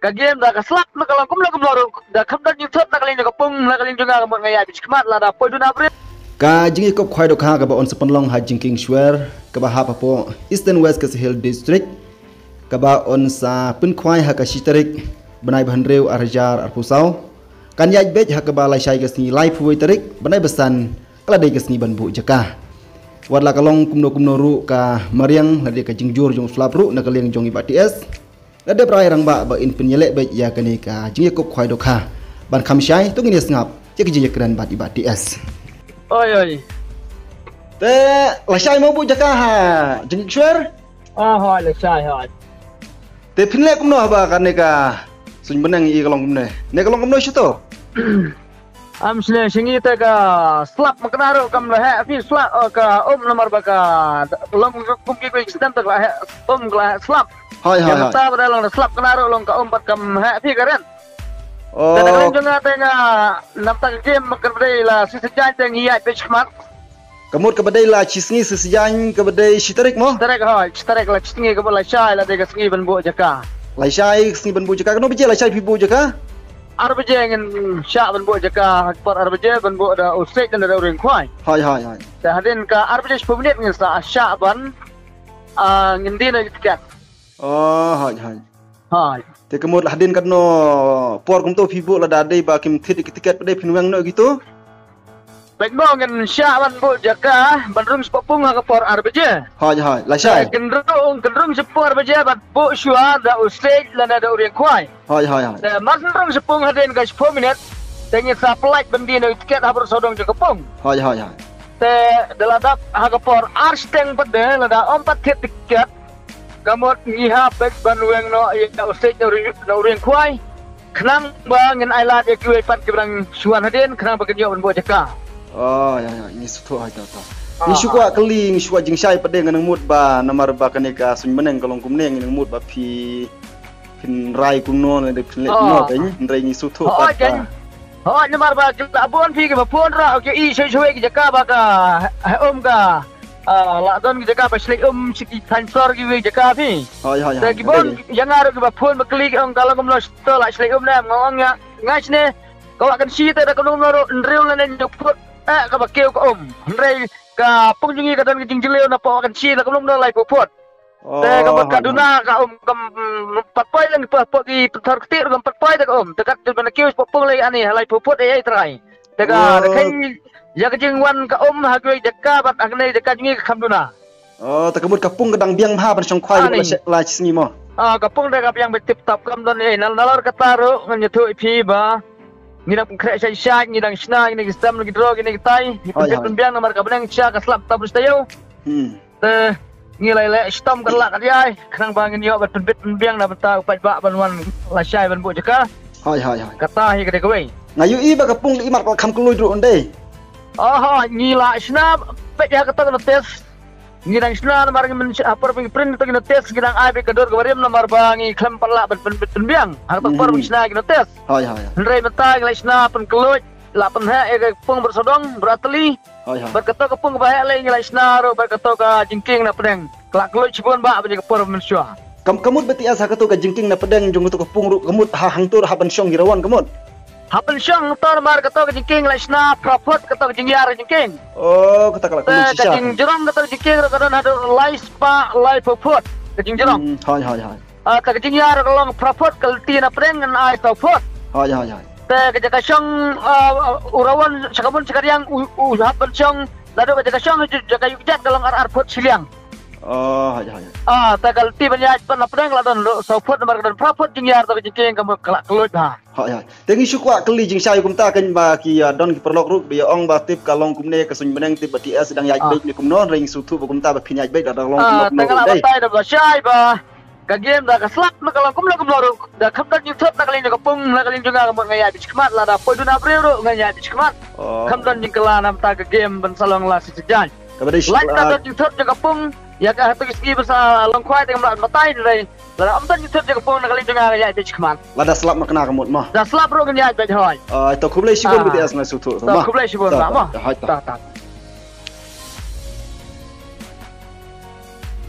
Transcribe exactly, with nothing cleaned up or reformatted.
Ka game da ka slap na ka long kumno kumno ruh, da kham don jingthut na ka liang jong ka pung, na ka liang jong nga ka mut nga ïaid beit shakhmat lada poi duna briew. Ka jingïakup khwai dohkha kaba yn sa pynlong ha Jingkieng Shwer kaba hap hapoh Eastern West Khasi Hills District, kaba yn sa pynkhwai ha ka shi tarik bnai ba hynriew ar hajar arphew saw, kan ïaid beit ha kaba lashai ka sngi laiphew wei tarik bnai ba san, ka la dei ka sngi ban buh jaka. Wat la ka long kumno kumno ruh, ka mariang lane ka jingjur jong u slap ruh na ka liang jong i Bah T S, la dep rai rangbah ba in pynïaleh beit ïa kane ka jingïakup khwai dohkha. Ban kham shai, to ngin ïa sngap ïa ka jingïakren bad i Bah T S. Oi, oi. Te lashai mo buh jaka ha Jingkieng Shwer? Ah, hoi, lashai, hoi. Te phin leh kumno haba kane ka suiñ bneng i ka long kumne? Ne ka long kumno shuh to? Am sne shingi te ka slap ma kane ruh kam la heh phi slap, eh, ka um namar ba ka long kum ki ki stem te ka la heh um ka la heh slap. Hoi, hoi, hoi. Ka mata ba da long da slap kane ruh long ka um pat kam heh phi ka ren. Oh. Te da ka ren jong nga te nga namta ka game ma ka dei la shi sngi te ngi ïaid beit shakhmat. Ka mut kaba dei la shi sngi shi sngi kaba dei shi tarik mo? Shi tarik, hoi, shi tarik la shi sngi kaba lashai la dei ka sngi ban buh jaka. Lashai sngi ban buh jaka, kano baje lashai phi buh jaka? Ar baje ngin shah ban buh jaka, ha ka por ar baje ban buh da u stage lane da u riang khwai. Hoi, hoi, hoi. Te hadien ka ar baje shiphew minit ngin sa shah ban, ah, ngin die noh ïa ki tiket. Oh, hoi, hoi. Hoi. Te ka mut hadien katno por kumto phi buh lada dei ba kim thied ïa ki tiket pat dei phin weng noh ïa kito? Peit mo ngin shah ban buh jaka ban rung shapoh pung ha ka por ar baje. Hoi, hoi, lashai. Te kin rung, kin rung shapoh ar baje bad buh shuwa da u stage lane da u riang khwai. Hoi, hoi, hoi. Te mar rung shapoh pung hadien ka shiphew minit, te ngin sa pynlait ban die noh ïa ki tiket ha baroh sawdong jong ka pung. Hoi, hoi, hoi. Te da la dap ha ka por ar shiteng pat de lada ym pat thied tiket, ka mut ngi hap beit ban weng noh ïa u stage na u riang, na u riang khwai. Khnang ba ngin ailad ïa kiwei pat kiba dang shu wan hadien, khnang ba kin ïoh ban buh jaka. Oh, ïa, ïa, ngi sngewthuh, hoi, to, to. Ah. Ngi shu kwah kylli, ngi shu kwah jingshai pat de, nga nang mut ba namar ba kane ka suiñ bneng ka long kumne, ngi nang mut ba phi, phin rai kumno ne, phin leh kumno, ah, te ngi, hynrei ngi sngewthuh pat ba. Hoi, namar ba ki la bun phi kiba phone ruh, ki i shoi shoi ki jaka ba ka, ha, um ka. Ah, la don ki jaka ba shlei um sha ki thaiñ sor kiwei jaka phi. Hoi, hoi, hoi. Te ki bun ïa nga ruh kiba phone ba kylli ki ong ka long kumno to la shlei um ne em, nga ong ïa nga shane. Ka Wah Kynshi te da kumno kumno ruh hynriew lane hynñiew phut eh kaba kiew ka um. Hynrei ka pung jong ngi ka don ka jingjylliew na Wah Kynshi da kumno kumno laiphew phut. Te ka mut ka duna ka um kam pat poi lang, pat poi ki pynthor ktieh ruh kam pat poi te ka um. Te kat ban kiew shapoh pung lei ani laiphew phut ei ei trai. Te ka, te ka ïa ka jingwan ka um ha kiwei jaka bad ha kane jaka jong ngi ka kham duna. Oh, te ka mut ka pung ka dang biang bha ban shong khwai la shi sngi mo. Ah, ka pung te ka biang bha tip top, kam don ei, nalor kata ruh ngan ïathuh ïa phi ba ngi dang pynkhreh shai shai, ngi dang shna, ngi dang stem, ngi draw, ngi dang tai, ngi pynbiang namar ka bneng sha ka slap tap ruh taïew. Hmm. Te ngi la leh shitom ka la ka jai, khnang ba ngin ïoh ban pynbit pynbiang na bynta u paidbah ban wan lashai ban buh jaka. Hoi, hoi, hoi. Kata hi ka dei kawei. Nga ïohi ba ka pung i mat ka kham kloi ruh ynda. Oh, hoi, ngi la shna peit ïa kata ka notice. Ngi dang shna namar ngi mynshwa por ba ngi print kata ka notice ngi dang ai beit ka dur ka barim namar ba ngi khlem pat lah ban pynbit pynbiang. Ha kata ka por ba ngi shna ki notice. Hoi, hoi, hoi. Hynrei mynta ngi la shna pynkloi, la pynheh ïa ka pung baroh sawdong, baroh tylli. Hoi, hoi. Bad kato ka pung kaba heh lei ngi la shna ruh bad kato ka jingkieng na pdeng. Ka la kloi shibun bha ban ïa ka por mynshwa. Kam, ka mut ba tiar sa kato ka jingkieng na pdeng jong kato ka pung ruh ka mut ha hangto ruh hap ban shong ki rawon ka mut. Hap ban shong to namar kato ka jingkieng la shna phra phut kato ka jingïar ka jingkieng. Oh, kata ka la kloi shisha. Ka jingjrong kato ka jingkieng ruh ka don haduh lai spah laiphew phut ka jingjrong. Hmm, hoi, hoi, hoi. Ah, ta ka jingïar ka long phra phut ka lynti na pdeng ngan ai saw phut. Hoi, hoi, hoi. Te ka jaka shong, ah, u rawon sha ka mon sha ka riang u, u hap ban shong, lada ka jaka shong jaka ïuh kjat ka long ar ar phut shiliang. Oh, hoi, hoi, hoi. Ah, te ka lynti ban ïaid pat na pdeng la don ruh saw phut namar ka don phra phut jingïar ta ka jingkieng ka mut ka la kloi bha. Hoi, hoi. Te ngi shu kwah kylli jingshai kumta kein ba ki, ah, don ki paralok ruh ba ïa ong ba tip ka long kumne ka suiñ bneng tip ba T S dang ïaid beit ne kumno, hynrei ngi sngewthuh ba kumta ba phin ïaid beit da dang long kumno kumno. Ah, te nga la batai da ba shai ba ka game da ka slap na ka long kumno kumno ruh, da kham don jingthut na ka liang jong ka pung, na ka liang jong nga ka mut nga ïaid beit shakhmat, lada poi duna briew ruh nga ïaid beit shakhmat. Oh. Kham don jingkylla namar ta ka game ban sa long la shi sijaiñ. Kaba dei shi. Lada don jingthut jong ka pung ïa ka, hato ki sngi ba sa long khwai te ngam lah ban batai hynrei lada ym don jingthut jong ka pung na ka liang jong nga nga ïaid beit shakhmat. Lada slap ma kane ka mut mo. Da slap ruh ngan ïaid beit hoi. Ah, to khublei shibun. Ah. Ba T S nga sngewthuh. To khublei shibun ba mo. To, to, hoi, to. Ta, ta.